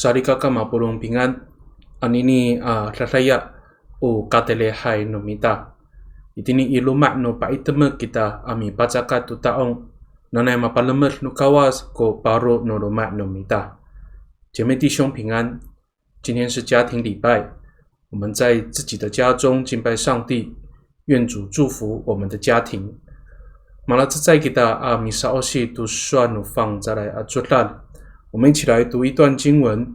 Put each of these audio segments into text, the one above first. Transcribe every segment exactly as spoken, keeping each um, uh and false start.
Salikaka mapolong pingan, anini a dadaya o katelehay no mita. Itini i loma' no pa'itemek kita a mipacakat to ta'ong, nanay mapalemed no Kawas ko paro no loma' no mita. 姐妹弟兄平安，今天是家庭礼拜，我们在自己的家中敬拜上帝，愿主祝福我们的家庭。Malacecay kita a misa'osi to sowal no fangcalay a codad. 我们一起来读一段经文。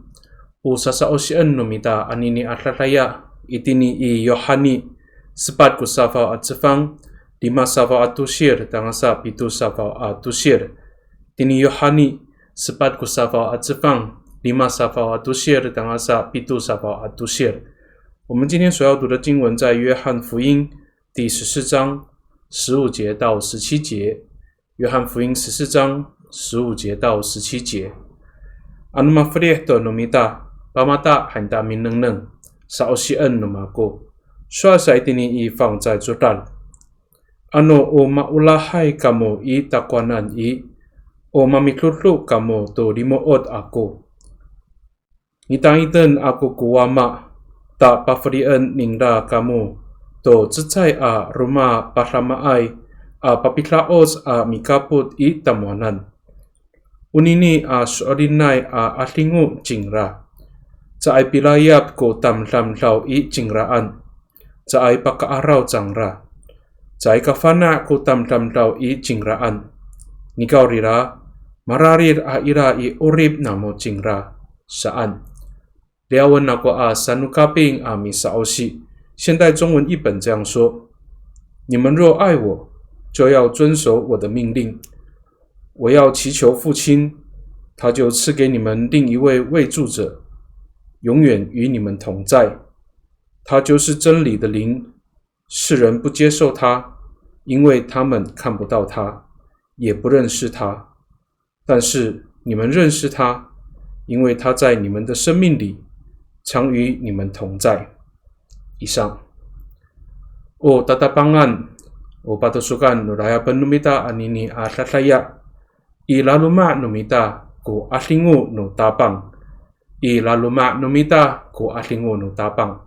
O sasa'osien no mita anini a dadaya, itini i Yohani, sepat ko safaw a cefang, lima safaw a tosil, tangasa pito safaw a tosil. Itini Yohani, sepat ko safaw a cefang, lima safaw a tosil, tangasa pito safaw a tosil. 我们今天所要读的经文在约翰福音第十四章十五节到十七节。约翰福音十四章十五节到十七节。Ano mafelih to no mita, pamata han ta minengneng, sa'osien no mako. Sowal sa itini i fangcalay codad. Ano o maolahay kamo i takowanan i, o mamidodo kamo to limo'ot ako. Ngitangitan ako ko Wama, ta pafelien ningra kamo to cecay a romapadamaay a papida'oc a mikapot i tamowanan. Onini a so'elinay a 'adingo cingra. Caay pilayap ko tamdamdaw i cingraan. Caay paka'araw cangra. Caay kafana' ko tamdamdaw i cingraan. Nikawrira, mararid a ira i 'orip namo cingra, saan. Liyawen ako a sanokaping a misa'osi. 现代中文译本这样说：你们若爱我，就要遵守我的命令。我要祈求父亲，他就赐给你们另一位慰助者，永远与你们同在。他就是真理的灵。世人不接受他，因为他们看不到他，也不认识他。 但是你们认识他，因为他在你们的生命里，常与你们同在。以上。O tatapangan, o patosokan no layapen no mita anini a dadaya. I laloma' no mita ko 'adingo no Tapang. I laloma' no mita ko 'adingo no Tapang.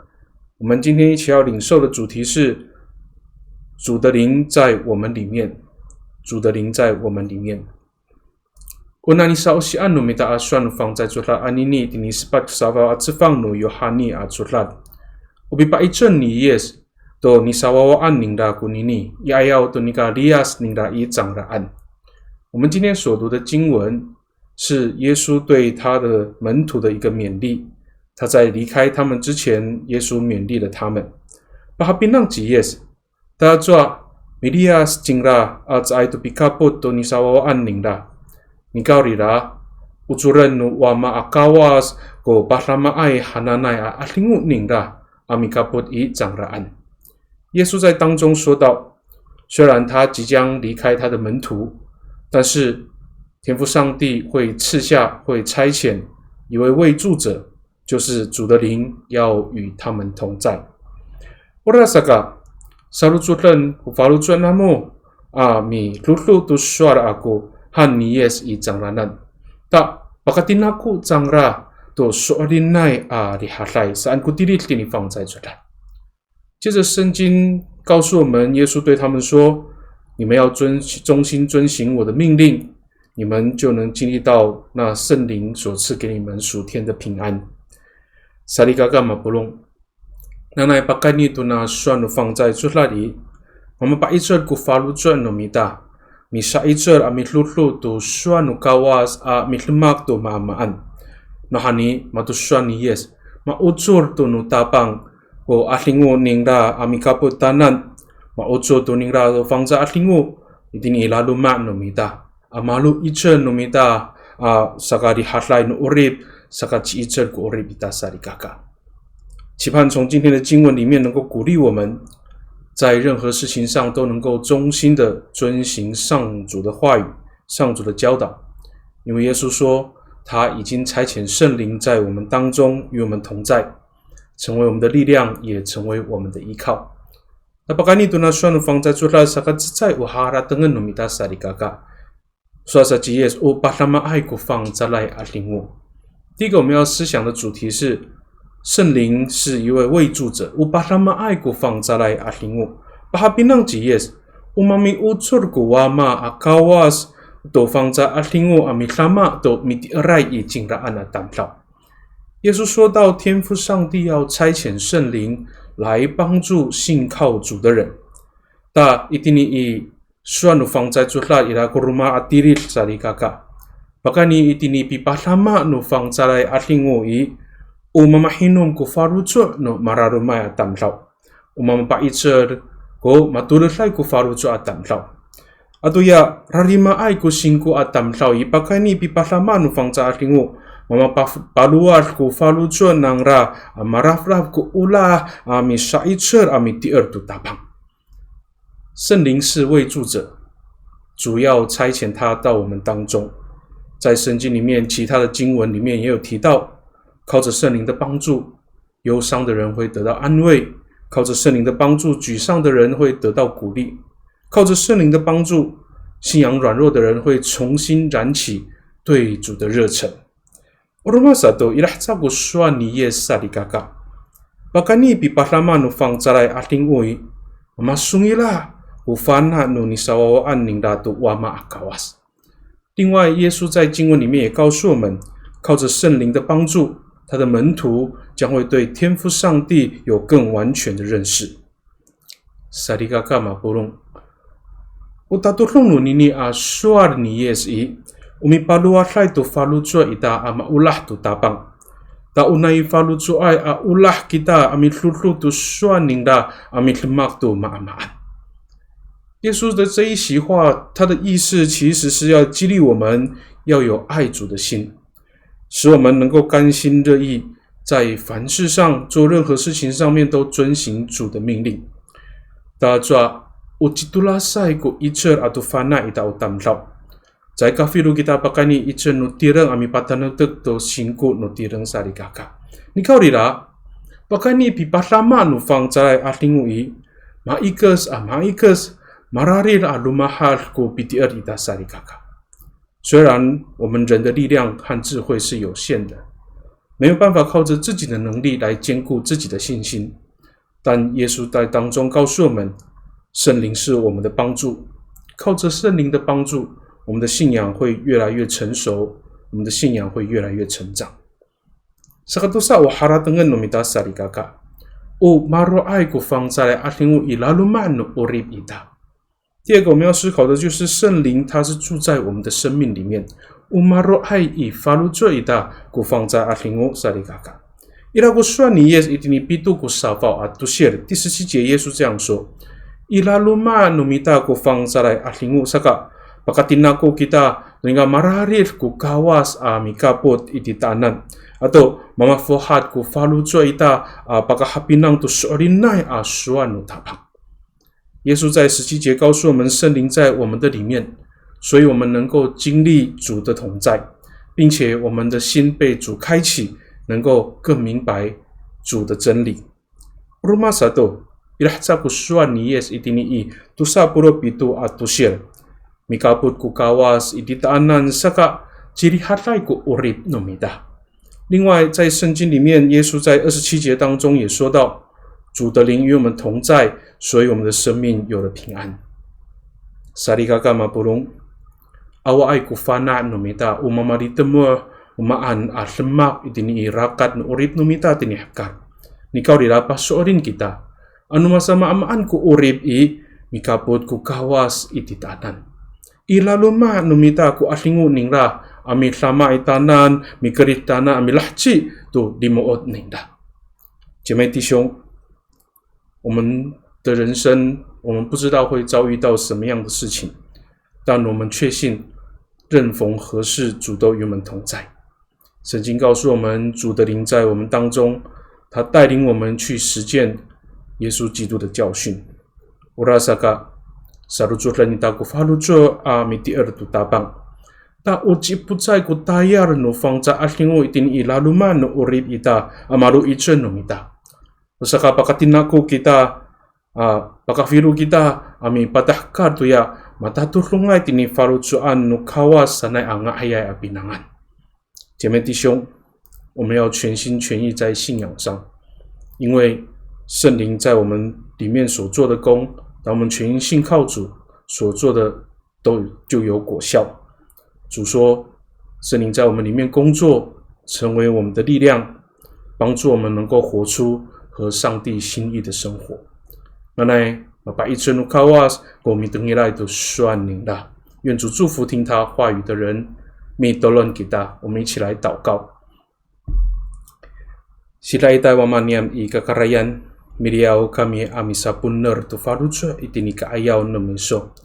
我们今天一起要领受的主题是主的灵在我们里面，主的灵在我们里面。 O nani sa'osian no mita a sowal no fangcalay codad anini tini sepat ko safaw a cefang no Yohani a codad. O pipa'icel ni Yis to nisawawaan ningra konini, i 'ayaw to nika liyas ningra i cangraan. 我们今天所读的经文是耶稣对他的门徒的一个勉励。他在离开他们之前，耶稣勉励了他们。Pahapinang ci Yis, tacowa miliyas cingra a caay to pikapot to nisawawaan ningra. Nikawrira, ocoren no Wama a Kawas ko padamaay hananay a 'adingo ningra a mikapot i cangraan. 耶稣在当中说道，虽然他即将离开他的门徒，但是天父上帝会赐下、会差遣一位慰助者，就是主的灵要与他们同在。Orasaka, salocoden ko faloco' namo a midodo to sowal ako han ni Yis i cangraan. Ta pakatinako cangra to so'elinay a rihaday saan ko tilid tini fangcalay codad. 接着圣经告诉我们，耶稣对他们说：你们要遵，忠心遵行我的命令，你们就能经历到那圣灵所赐给你们属天的平安。Salikaka mapolong. Nanay pakayni tona sowal no fangcalay codad i, mamapa'icel ko faloco' no mita. Misa'icel a midodo to sowal no Kawas a midemak to maamaan. Nawhani mato sowal ni Yis, ma'ocor to no Tapang ko 'adingo ningra a mikapot tanan, ma'ocor to ningra to fangcalay 'adingo itini i laloma' no mita. A malo'icel no mita a sakarihaday no 'orip, sakaci'icel ko 'orip ita salikaka. 期盼从今天的经文里面能够鼓励我们，在任何事情上都能够忠心的遵行上主的话语、上主的教导，因为耶稣说，他已经差遣圣灵在我们当中，与我们同在，成为我们的力量，也成为我们的依靠。Napakaynien tona sowal no fangcalay codad, saka cecay o haratengen no mita salikaka. Sowal sa ci Yis, o padamaay ko fangcalay 'adingo. 第一个我们要思想的主题是，圣灵是一位慰助者。O padamaay ko fangcalay a 'adingo. Pahapinang ci Yis, o mamiocor ko Wama a Kawas to fangcalay a 'adingo a midama to miti'eray i cingraan a tamdaw. 耶稣说到，天父上帝要差遣圣灵来帮助信靠主的人。Ta itini i sowal no fangcalay codad ira ko roma a tilid salikaka. Pakayni itini pipadama no fangcalay a 'adingo i, o mamahinom ko faloco' no mararomay a tamdaw. O mamapa'icel ko matoleday ko faloco' a tamdaw. Atoya rarimaay ko singko a tamdaw i, pakayni pipadama no fangcalay a 'adingo, mamapalowad ko faloco' nangra a marafraf ko olah a misa'icel a miti'er to Tapang. 圣灵是慰助者，主要差遣他到我们当中。在圣经里面，其他的经文里面也有提到，靠着圣灵的帮助，忧伤的人会得到安慰，靠着圣灵的帮助，沮丧的人会得到鼓励，靠着圣灵的帮助，信仰软弱的人会重新燃起对主的热忱。Oroma sato, ira haca ko sowal ni Yis salikaka. Pakayni pipadama no fangcalay a 'adingo i, masongila' ko fana' no nisawawaan ningra to Wama a Kawas. 另外，耶稣在经文里面也告诉我们，靠着圣灵的帮助，他的门徒将会对天父上帝有更完全的认识。Salikaka mapolong. O tatodong nonini a sowal ni Yis i, o mipalowaday to faloco' ita a maolah to Tapang. Ta o nai faloco'ay a olah kita a midodo to sowal ningra a midemak to maamaan. 耶稣的这一席话，他的意思其实是要激励我们要有爱主的心，使我们能够甘心乐意在凡事上做任何事情上面都遵行主的命令。Tacowa, o citolasay ko 'icel ato fana' ita o tamdaw. Caay kafilo kita pakayni 'icel no tireng a mipatanektek to singko no tireng salikaka. Nikawrira, pakayni pipadama no fangcalay a 'adingo i, maikes a maikes, mararid a lomahad ko pitier ita salikaka. 虽然我们人的力量和智慧是有限的，没有办法靠着自己的能力来坚固自己的信心，但耶稣在当中告诉我们，圣灵是我们的帮助，靠着圣灵的帮助，我们的信仰会越来越成熟，我们的信仰会越来越成长。Sakatosa o haratengen no mita salikaka, o maro'ay ko fangcalay a 'adingo i laloma' no 'orip ita. 第二个我们要思考的就是圣灵，他是住在我们的生命里面。O maro'ay i faloco' ita ko fangcalay a 'adingo salikaka. Ira ko sowal ni Yis itini pito ko safaw a tosil, 第十七节耶稣这样说：I laloma' no mita ko fangcalay a 'adingo saka, pakatinako kita to nika mararid ko Kawas a mikapot i titaanan, ato mamafohat ko faloco' ita a pakahapinang to so'elinay a sowal no Tapang. 耶稣在十七节告诉我们，圣灵在我们的里面，所以我们能够经历主的同在，并且我们的心被主开启，能够更明白主的真理。Roma sato, ira haca ko sowal ni Yis itini i tosa polo' pito a tosil. Mikapot ko Kawas i titaanan saka cirihaday ko 'orip no mita. 另外，在圣经里面，耶稣在二十七节当中也说到，主的灵与我们同在，所以我们的生命有了平安。Salikaka mapolong, awaay ko fana' no mita, o mamalitemoh, o maan a demak itini i rakat no 'orip no mita tini hekal. Nikawrira paso'elin kita, ano masamaamaan ko 'orip i, mikapot ko Kawas i titaanan. I laloma' no mita ko 'adingo ningra a midama i titaanan, mikerid titaanan a milaheci to limo'ot ningra. 姐妹弟兄，我们的人生，我们不知道会遭遇到什么样的事情，但我们确信，任逢何事，主都与我们同在。 圣经告诉我们，主的灵在我们当中，他带领我们去实践耶稣基督的教训。Orasaka, sarocoden ita ko faloco' a mitier to Tapang. Ta o cipocay ko tayal no fangcalay a 'adingo itini i laloma' no 'orip ita a malo'icel no mita. O sakapakatinako kita, a, pakafilo kita a mipatahekal toya matatodongay tini faloco'an no Kawas sanay a nga'ayay a pinangan. 姐妹弟兄，我们要全心全意在信仰上，因为圣灵在我们里面所做的工，当我们全心信靠主所做的都就有果效。主说，圣灵在我们里面工作，成为我们的力量，帮助我们能够活出合上帝心意的生活。Nanay, mapa'icel no Kawas ko mitengilay to sowal ningra. 愿主祝福听他话语的人。Mitolon kita, 我们一起来祷告。Sidaitay Wama niyam i kakarayan, miliyaw kami a misaponer to faloco' itini ka'ayaw no miso.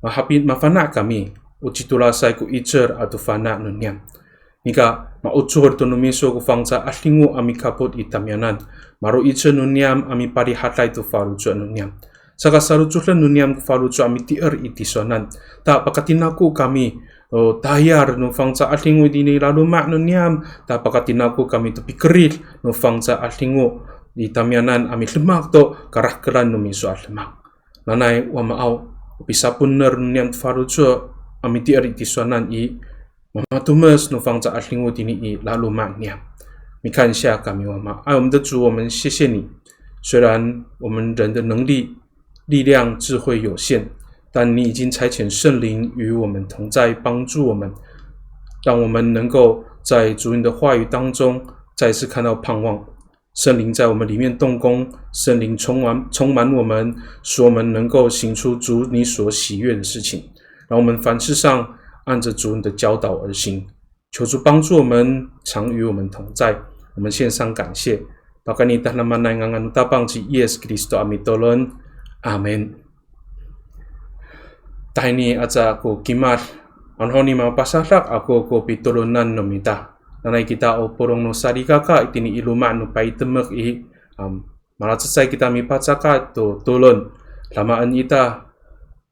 Mahapi mafana' kami, o citolasay ko 'icel ato fana' no niyam. Nika, ma'ocor to no miso ko fangcal 'adingo a mikapot i tamiyanan, maro 'icel no niyam a miparihaday to faloco' no niyam. Saka salocoden no niyam ko faloco' a mitier i tisowanan. Ta pakatinako kami, o tayal no fangcal 'adingo itini laloma' no niyam, ta pakatinako kami to pikerid no fangcal 'adingo i tamiyanan a midemak to karahekeran no miso a demak. Nanay Wamaaw, o pisaponer no niyam to faloco' a mitier i tisowanan i, mamatomes no fangcal 'adingo tini i laloma' niyam. Mikansiya kami Wama. 爱我们的主，我们谢谢你。虽然我们人的能力、力量、智慧有限，但你已经差遣圣灵与我们同在，帮助我们，让我们能够在主你的话语当中再次看到盼望。圣灵在我们里面动工，圣灵充满，充满我们，使我们能够行出主你所喜悦的事情，让我们凡事上按着主你的教导而行。求主帮助我们，常与我们同在。我们献上感谢。Pakayni i tadamaanay ngangan no Tapang ci Yis Kristo a mitolon. Amin. Tahini aca ko kimad, anohoni mapasadak ako ko pitolonan no mita. Nanay kita o polong no salikaka itini i loma' no paytemek i, um, malacecay kita mipacakat to tolon. Damaen ita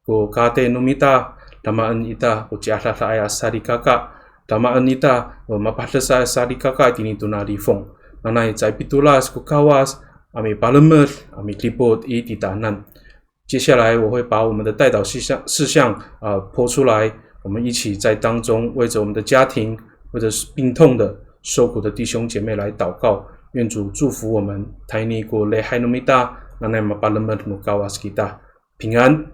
ko katay no mita, damaen ita ko ciadadaay a salikaka, damaen ita ko mapadesay a salikaka itini tona lifong. Nanay caay pitolas ko Kawas a mipalemed, a midipot i titaanan. 接下来我会把我们的代祷事项，事项，呃，po出来，我们一起在当中为着我们的家庭，为着病痛的、受苦的弟兄姐妹来祷告。愿主祝福我们。Tahini ko lihay no mita, nanay mapalemed no Kawas kita. 平安。